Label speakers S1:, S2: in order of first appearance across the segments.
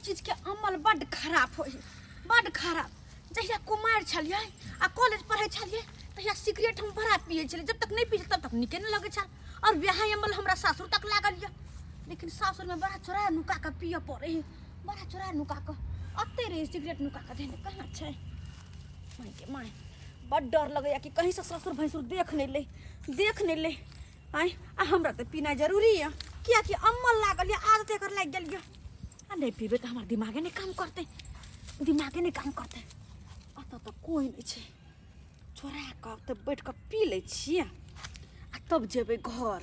S1: चीज के अमल बड्ड खराब होइ है, बड्ड खराब। जहिया कुमार छलियै आ कॉलेज पढ़ै छलियै तहिया सिगरेट हम बड़ा पियै छलियै, जब तक नहि पियै तब तक नीके नहि लगै छल। और वएह अमल हमरा सासुर तक लागल यऽ, लेकिन सासुरमे बड़ा चोरा नुका कऽ पियऽ पड़ै है, बड़ा चोरा नुका कऽ। अते रहै सिगरेट नुका कऽ देने कहाँ छै मायके माय। बड्ड डर लगैया कि कहींसँ ससुर भैंसुर देख नहि लै, देख नहि लै। आँय, आ हमरा तऽ पीनाइ जरूरी यऽ, कियाकि अम्मल लागल यऽ, आदत एकर लागि गेल यऽ। आ नहि पीबै तऽ हमर दिमागे नहि काम करतै, दिमागे नहि काम करतै। एतऽ तऽ कोइ नहि छै, चोरा कऽ तऽ बैठ कऽ पी लै छियै आ तब जेबै घर।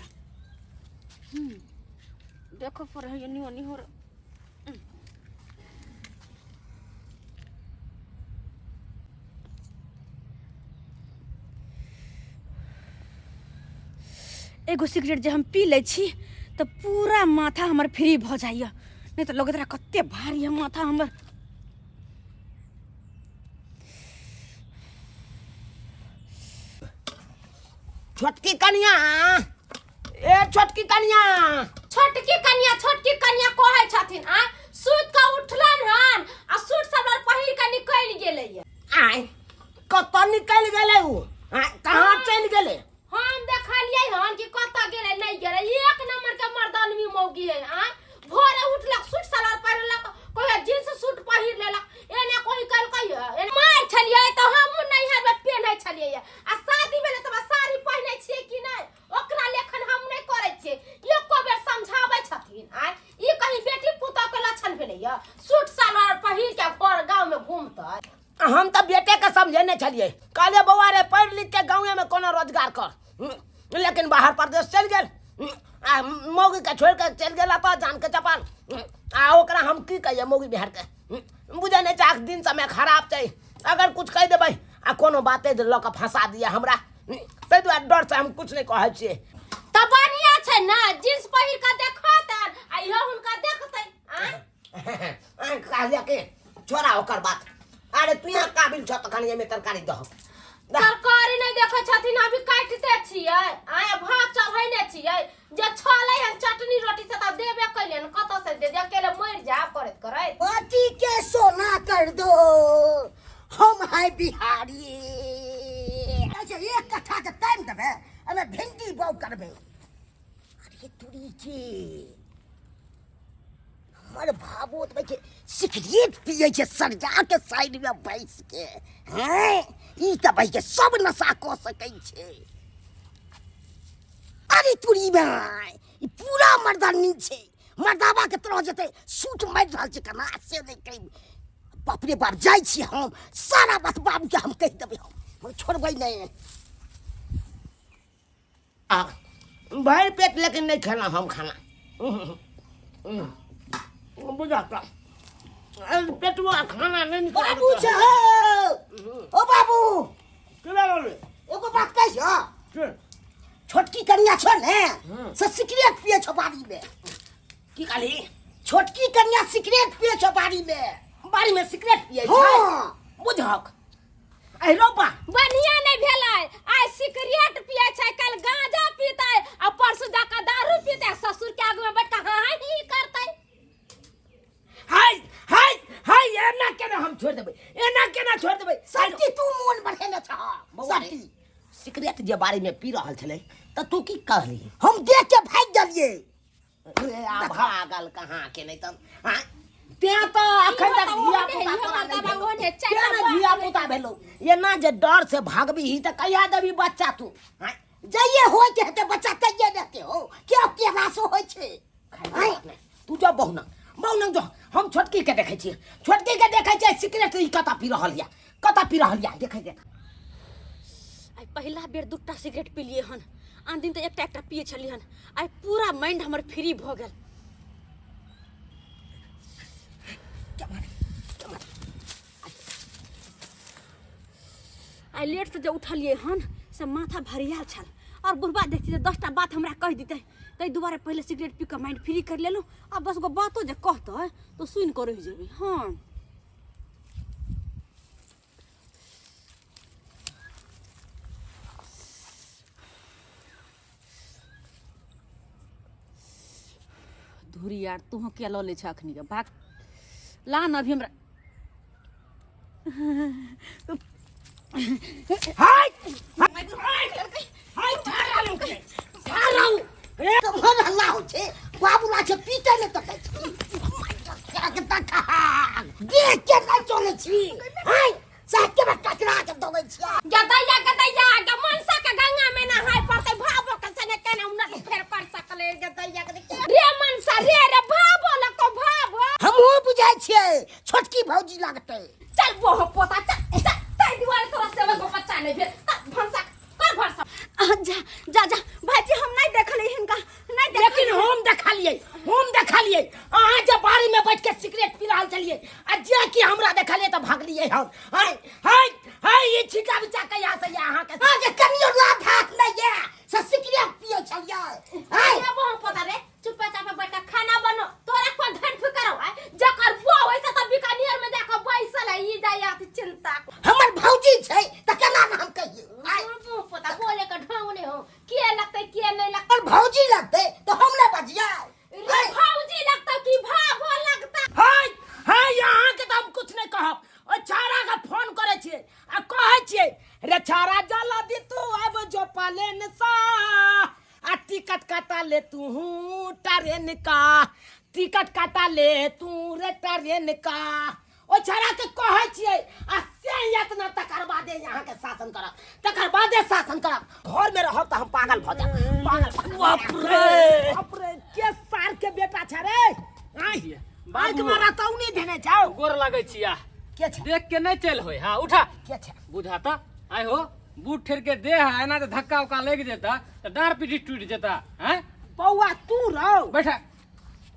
S1: देखऽ पड़ै है एनी ओनी हो। एगो सिगरेट जे हम पी लै छी तऽ पूरा माथा हमर फ्री भऽ जाइए, नहि तऽ लगैत रहए कते भारी है माथा हमर।
S2: छोटकी कनिया, ए छोटकी कनिया,
S3: छोटकी कनिया, छोटकी कनिया कहै छथिन। आ सुति कऽ उठलन हन आ सूट सब पहिर कऽ निकलि गेलैया।
S2: आय कतऽ निकलि गेलै उ? आय कहाँ चलि गेलै?
S3: हम देखलियै हन कि कतऽ गेलै नहि गेलै। एक नंबर के मर्दानवी मौगी है। आ भोरे उठलक सूट सलवार पहिरलक, कोई जींस सूट पहिर लेलक, एना कोई कहलकै है। मार छलियै तऽ हमहूँ नैहर में पेन्है छलियै आ शादी भेलै तऽ साड़ी पहिनै छियै कि नहि, ओकरा लेखन हम नहि करै छियै। एको बेर समझाबै छथिन? आय ई कहीं बेटी पुतोह के लक्षण भेलैया सूट सलवार पहिर के घर गाँव में घूमतै?
S2: हम तऽ बेटे के समझे नहि छलियै, कहलियै बौआ रे पढ़ि लिख के गाँवे में कोनो रोजगार कर, लेकिन बाहर परदेश चलि गेल आ मौगी के छोड़ि के चलि गेल अपन जान के चपाल। आ ओकरा हम की कहियै मौगी बिहार के, बुझै नहि छै दिन समय खराब छै, अगर कुछ कहि देबै आ कोनो बाते लऽ कऽ फंसा दिए हमरा, ताहि दुआरे डरसँ हम कुछ नहि कहै छियै।
S3: तऽ बढ़िया छै ने, जींस पहिर कऽ देखत आ इहो हुनका देखतै। आँय
S2: कहलियै कि छोड़ा ओकर बात, अरे तू यहाँ काबिल छह तखन एहिमे तरकारी दह।
S3: तरकारी नहि देखै छथिन, अभी काटिते छियै आय भात चढ़ैने छियै, जे छलै हन चटनी रोटी से तऽ देबे कैलियन, कतऽ से दे दे, अकेले मरि जायब करैत करैत।
S4: माटी के सोना कर दो, हम है बिहारी। अच्छा एक कट्ठा के टाइम देबै, एहिमे भिंडी बाउ करबै। अरे तुरी के हमर भाबो तऽ छै सिगरेट पियै छै सरिया के साइड में बैस के, हैं ई तऽ भाई के सब नशा कऽ सकै छै। अरे तुरी भाई ई पूरा मर्दानी छै, मर्दाबा के तरह जेतै सूट मारि रहल छै केना से नहि कहि। बाप रे बाप, जाइ छी हम सारा बात बाबू के हम कहि देबै, हम छोड़बै नहि।
S2: आ भरि पेट लेकिन नहि खेलहुँ हम खाना, बुझा तऽ पेटुआ खाना नहि निकल।
S4: बाबू छै ओ बाबू,
S2: की भए गेलै?
S4: एगो बात कहै छौ।
S2: की?
S4: छोटकी कनिया छौ ने से सिगरेट पिए छौ बाड़ी में।
S2: की कहली?
S4: छोटकी कनिया सिगरेट पिए छौ बाड़ी में।
S2: बाड़ी में सिगरेट पिए छै?
S4: हाँ।
S2: बुझक अहिरो बा
S3: बढ़िया नहीं भेलै। आइ सिगरेट पिए छै, कल गांजा पीतै आ परसू जाके दारू पीतै, ससुर के आगू में बैठ के हाँ हाँ ही करतै।
S2: हाय हाय हाय, एना केना हम छोड़ देबै, एना केना छोड़ देबै?
S4: सत्ती तू मोन बढ़ेने छह।
S2: बौआ रे,
S4: सत्ती
S2: सिगरेट जे बाड़ी में पी रहल छलै तऽ तू की कहली?
S4: हम देख के भागि गेलियै।
S2: ए, आ भागल कहाँ के नहि तऽ आँय, तें तऽ अखन तक
S3: इहो तऽ
S2: धिया
S3: ओहने
S2: पुता
S3: है, इहो
S2: तोरा नहि
S3: मर्दाबा
S2: भेलौ।
S3: ओहने है,
S2: तें
S3: चारि
S2: ने
S3: टा
S2: धिया
S3: बाप
S2: पुता भेलौ, एना जे डर से भागबीही तऽ कहिया देबी बच्चा तू? आँय,
S4: जइए होय के हेतै बच्चा तइए देते हो, के केला से होय छै।
S2: खाइ नहि तू जो बहुना बहुना जो, हम छोटकी के देखै छियै, छोटकी के देखै छियै सिगरेट ई कतऽ पी रहल यऽ, कतऽ पी रहल यऽ, देखै देख।
S1: आइ पहिला बेर दूटा सिगरेट पीलियै हन, आन दिन तऽ एकटा एकटा पियै छलियै हन। आइ पूरा माइंड हमर फ्री भऽ गेल। आइ लेटसँ जे उठलियै हन से माथा भरियाल छल, और बुढ़बा देखती तऽ 10टा बात हमरा कहि दितै, ताहि दुआरे पहिले सिगरेट पी कऽ माइंड फ्री करि लेलहुँ। आ 10 गो बातो जे कहतै तऽ सुनि कऽ रहि जेबै। हँ धुरी यार, तोहूँ किया लऽ लै छह अखनी के? भाग, ला न अभी हमरा
S2: हाय हाय ठाढ़ रहू।
S4: ए तोहर हल्ला होइ छै बाबू ला छै पीटे नहि तकै छी देख के नहि चलै छी हाय साहब के टकरा के दौड़ै छियै
S3: गदैया गदैया गे मनसा के गंगा में नहाय पड़तै भाबो के संगे केना उन्नत फेर कर सकले गदैया गदैया रे मनसा रे रे भाबो लगतो भाबो
S4: हमहूँ बुझै छियै छोटकी भौजी लगतै
S3: चल बोहो पोता चल चल ताहि दुआरे तोरा सेवा को बच्चा नहीं भेल तब भनसा कर भनसा
S1: आ, जा जा जा भाईजी हम नहीं देखली हिनका नहीं देखली
S2: लेकिन हम देखलिए हम देखलिए अहाँ जे बाड़ी में बैठ के सिगरेट पी रहल छलिए आ जे कि हमरा देखलिए तऽ भागलिए हम हाय हाय हाय ई छिका बिचा के यहाँ से अहाँ के
S4: अहाँके कनियो लाभ हाथ नहि ये से सिगरेट पियै छलियै हाय
S3: रे बोहो पोता रे चुपचाप बैठ के खाना बनो तोरा कोन धन फिकर हो जकर बुआ होय से त बीकानेर में जाके बैसल है ई जाय आती चिंता
S4: हमर भौजी छै तऽ केना ने हम कहियै आँय?
S3: मुंह पोता बोले के ढंग नहीं हो के लगते के नहीं लगते
S4: और भौजी लगतै तऽ हम नहि बजियै
S3: रे भौजी लगता कि भाभो लगता
S2: हाय हाय अहाँ के तऽ हम कुछ नहीं कहब ओ छाड़ा के फोन करै छियै आ कहै छियै रे छाड़ा जल्दी दी तू आब जो पलेन सा आ टिकट काटा ले तू ट्रेन का टिकट काटा ले तू रे ट्रेन का ओ छड़ा के कहै छियै आ से यातना तकर बादे यहाँ के शासन करब तकर बादे शासन करब घर में रहब तऽ हम पागल भऽ जायब पागल बाप रे बाप रे के सार के बेटा छै रे आँय आँख में रतौनी धेने जाओ
S5: गोर लगै छिया
S2: के छै
S5: देख के नहीं चल होय हाँ उठा
S2: के छै
S5: बुझाता आय हो बूट ठेर के देह है एना जे धक्का उक्का लागि जेता तऽ डाँड़ पीठी टूटि जेता हैं
S2: बौआ तू रहो
S5: बैठा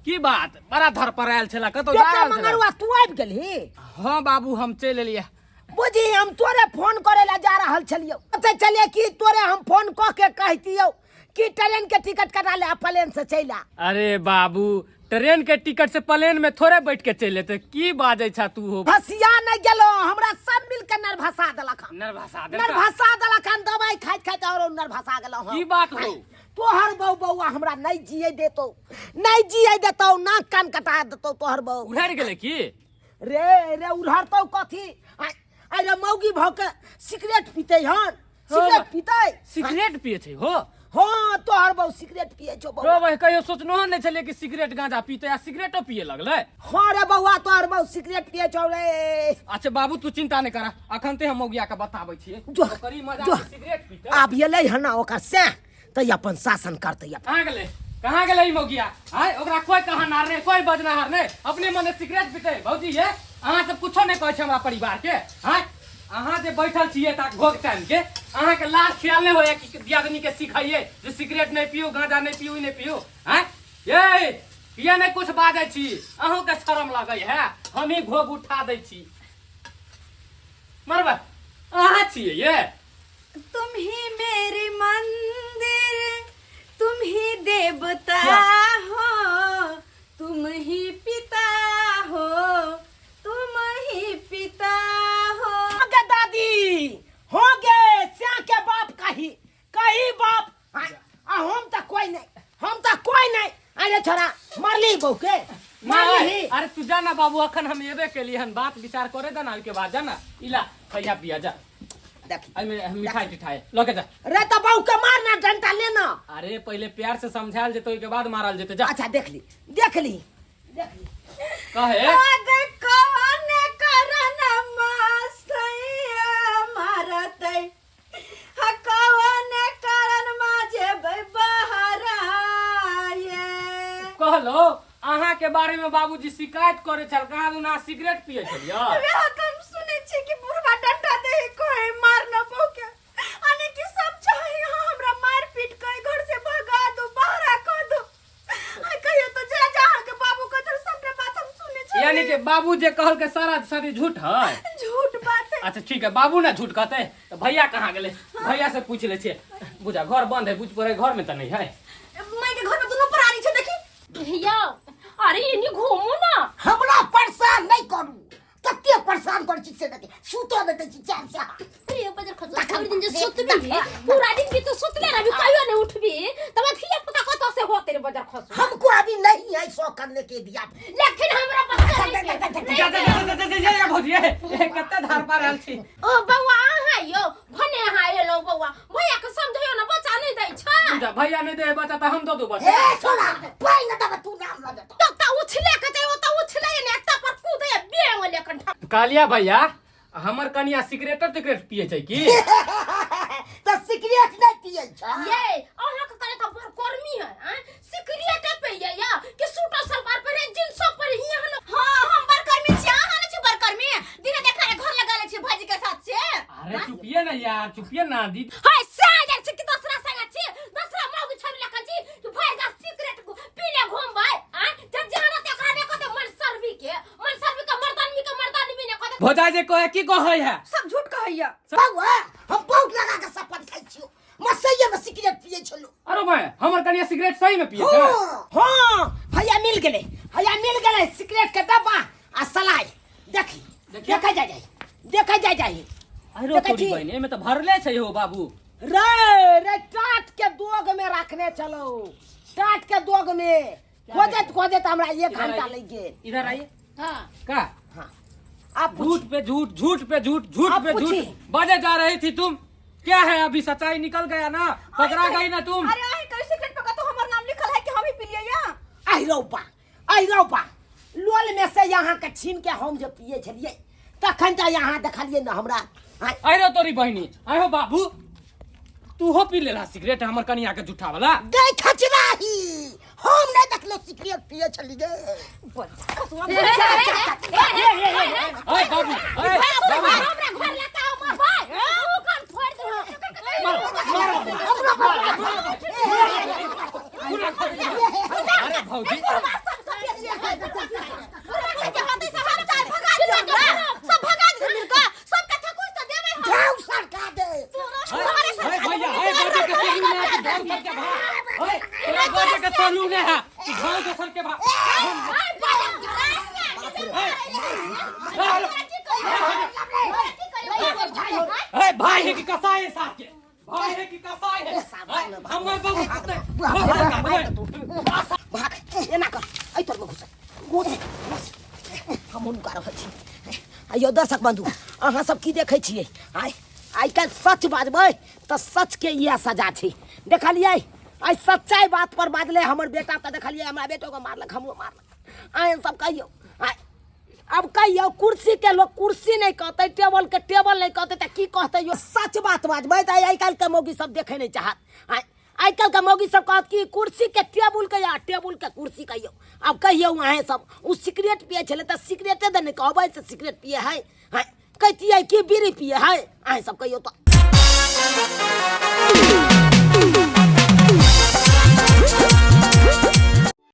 S5: की बात बड़ा धर पर आयल छला कतौ जा
S2: बेटा
S5: रहल छला
S2: मंगरुआ तू आबि गेलही
S5: हाँ बाबू हम चलि एलियै
S2: बुझी हम तोरे फोन करे ला जा रहल छलियौ अच्छा चलिए कि तोरे हम फोन कऽ के कहतियौ कि ट्रेन के टिकट कटा ले आ प्लेन से चलि आ
S5: अरे बाबू ट्रेन के टिकट से प्लेन में थोड़े बैठ के चलि एतै की बाजै छा तू हो
S2: भसिया नहीं गेलो हमरा सब मिल के नरभसा देलक हन।
S5: नरभसा देलका
S2: नरभसा देलक हन दवाई खाइत खाइत और नरभसा गेलो हन
S5: की बात हो
S2: तोहर बहू बौआ हमरा नहीं जिए देतो नहीं जिए देतो नाक कान कटा देतो तोहर बहू
S5: उड़ारि गेलै की
S2: रे रे उड़हरतौ कथी अरे मौगी भऽ के सिगरेट पीते हन सिगरेट पीते
S5: सिगरेट पिए छै हो
S2: हाँ तोहर बहू सिगरेट पिए छौ
S5: रो
S2: बौआ
S5: भाई कहियो सोचनो नहि छलियै कि सिगरेट गांजा पीते आ सिगरेटो पिए लगलै
S2: हाँ रे बौआ तोहर बहू सिगरेट पिए छौ रे
S5: अच्छा बाबू तू चिंता नहि कर अखन ते हम मौगिया के बताबै छियै
S2: जो
S5: ओकरी मजा
S2: जो
S5: के सिगरेट पीते
S2: आब एलै हन ना ओकर से तऽ अपन शासन करतै अपन
S5: कहाँ गेलै कहाँ गेलै ई मौगिया आय ओकरा कोई कहनार नहि कोई बजनाहार नहि अपने मने सिगरेट पीते भौजी ये अहाँ सब कुछो नहि कहै छै हमरा परिवार के आय अहाँ जे बैठल छियै ता घोघ टाइम के अहाँ के लाज ख्याल नहि होइए कि दियादनी के सिखाइए जे सिगरेट नहि पियू गांजा नहि पियू ई नहि पियू आय ये किया नहि कुछ बाजै छी अहूँ के शरम लगै है हमही घोघ उठा दै छी मरबा अहाँ छियै ये
S1: तुम ही मेरे मंदिर तुम ही देवता हो तुम ही पिता हो तुम ही पिता हो
S2: गे दादी हो गे श्या के बाप कही कही बाप आ आ हम तऽ कोई नहीं हम तऽ कोई नहीं अरे छोरा मरली बहू के मरली
S5: नहीं, अरे तू जा ना बाबू अखन हम एबे केलिए हन बात विचार करे दे ना ओहिके बाद जा ना इला खैया पिया जा
S2: देखी
S5: एहिमे मिठाई तिठाई लऽ के जा
S2: रे तऽ बहू के मारना डंटा लेना
S5: अरे पहिले प्यार से समझायल जेतै ओहिके बाद मारल जेतै जा
S2: अच्छा देख ली देख ली देख ली
S5: कहे
S1: अगर कौन करन मासैया मारतै हा कौन करन मा जेबै बहराए
S5: कहलो अहाँ के बारे में बाबूजी शिकायत करे छल कहाँ दूना सिगरेट पिए छलियै
S1: वएह तऽ हम सुनै छियै कि बुढ़वा डंडा दे कोई मारना बहू के आने की सब चाहे अहाँ हमरा मार पीट के घर से भगा दो बहरा कर दो आ कहियो तो जा जा अहाँके बाबू के तर सबटा बात हम सुनै छियै
S5: यानी कि बाबू जे कहल के सारा सारी झूठ है
S1: झूठ बात है
S5: अच्छा ठीक है बाबू ना झूठ कहते तो भैया कहाँ गेले भैया से पूछ ले छियै बुझा घर बंद है बुझ पड़े घर में तो नहीं है
S1: माय के घर में दुनू प्राणी छै देखी
S3: यौ अरे एनी घूमू ना
S4: हमरा परेशान नहीं करू कते परेशान कर छी से देखे सुतो नहीं दै छी चैन से
S3: रे बजर खसो छोड़ दिन जे सुतबी पूरा दिन भी तो सुतले रहबी कहियो नहीं उठबी तब धिया पुता कत से होते रे बजर खसो
S4: हमको अभी नहीं है शौक करने के दिया
S3: लेकिन हमरा बच्चा नहीं के।
S5: जा जा जा जा जा जा भौजी ए कते धार पा रहल छी।
S3: ओ बौआ अहाँ यौ भने अहाँ एलहुँ बौआ भैया के समझियो ना बच्चा नहीं दै छै।
S5: जा भैया नहीं दे बच्चा त हम दो दू बच्चा।
S4: ए छोड़ा पाई न दबे तू नाम ल देतो।
S3: तो ता उछले के जाय ओता उछले ने एकटा पर कूदे बेंग लेकन।
S5: कालिया भैया हमर कनिया सिगरेट तिगरेट पिए छै की?
S4: त सिगरेट नहीं पिए छै।
S3: ये अहाँ के करे त बड़ कर्मी है आ सिगरेट पिए या कि सूट सलवार पर जींस पर यहाँ न।
S1: हां हम बड़ कर्मी छी, अहाँ नै छी बड़ कर्मी। दिने देखा रे घर लगा ले छी भाजी के साथ से।
S5: अरे चुपिए ना यार, चुपिए ना दीदी।
S3: हाय से जाइ छी कि दोसरा संग छी, दोसरा मौगी छवि लखन छी कि भाई जा सिगरेट पीने घूमबै आ जब जाना ते एकरा ने कहते मन सर्वी के मन सर्वी के मर्दानवी के मर्दानवी ने कहते।
S5: भौजाई जे कहे की कहै है?
S1: सब झूठ कहैया।
S4: बौआ हम बहुत लगा के सपन खाइ छियो, मसैया में सिगरेट पिए छलो।
S5: अरे भाई हमर कनिया सिगरेट सही में पिए छै।
S2: हां भैया मिल गेलै, भैया मिल गेलै सिगरेट के डब्बा आ सलाई। देखी देखै जाय जाय, देखै जाय जाय।
S5: अरे
S2: देखै
S5: तोरी
S2: छी।
S5: बहिन एमे त भरले छै हो बाबू।
S2: रे रे टाट के दोग में रखने चलो, टाट के दोग में खोजत खोजत हमरा एक
S5: इधर
S2: घंटा
S5: आइए।
S2: लग गेल।
S5: इधर आइए।
S3: हां
S5: का?
S2: हां आप
S5: झूठ पे झूठ, झूठ पे झूठ, झूठ
S2: आप
S5: पे झूठ
S2: पूछिए।
S5: बजे जा रही थी तुम। क्या है अभी सच्चाई निकल गया ना, पकड़ा गई ना तुम।
S1: अरे अहीं कहीं सिगरेट पका तो हमार नाम लिखल है कि हम ही पी लिए या।
S2: आई रौपा, आई रौपा, लोल में से यहाँ के छीन के हम जे पिए छलिए तखन त यहाँ देखलिए न हमरा।
S5: आई रो तोरी बहिनी, आई हो बाबू, तू हो पी लेला सिगरेट हमर कनिया के झूठा वाला।
S4: गई खचराही, हम नहीं देखलो सिगरेट पिए छलिए।
S5: ओए बाबू, ओए बाबू,
S3: हमरा घर लेता हो मार भाई, ऊ कन फोड़ दे।
S5: अरे भौजी
S1: सब भगा दे मिलका, सब कथा कुछ तो देबे हम।
S4: जाओ सरका दे।
S5: ओए भैया, ओए बाजे के सलून है कि भाव सर के भाव। ओए तोरा बाजे के सलून है कि भाव के सर के भाव। ए भाई है कि कसाई है साथ के, भाई है कि कसाई है। हमर बाबू
S4: भाग एना कर, एहि तर में घुस घुस घुस।
S2: हम हुनका रहल छी। आइयो दर्शक बंधु, अहाँ सब की देखै छियै? आइ आइ काल्हि सच बाजबै तऽ सच के इएह सजा छै। देखलियै आइ सच्चाई बात पर बाजलै हमर बेटा, तऽ देखलियै हमरा बेटो के मारलक, हमरो मारलक। आइ सब कहियौ, आइ अब कहियौ कुर्सी के लोग कुर्सी नहीं कहतै, टेबल के टेबल नहीं कहतै, तऽ की कहतै यो? सच बात बाजबै तऽ आइ काल्हि के मौगी सब देखै नहीं चाहत। आइ आइ काल्हि के मौगी सब कहत कि कुर्सी के टेबुल के या टेबुल के कुर्सी कहियौ। अब कहियौ अहें सब, ओ सिगरेट पिए छलै तऽ सिगरेटे दे नहि कहबै से सिगरेट पिए है, हैं कहतियै कि बीड़ी पिए है। अहें सब कहियौ तऽ।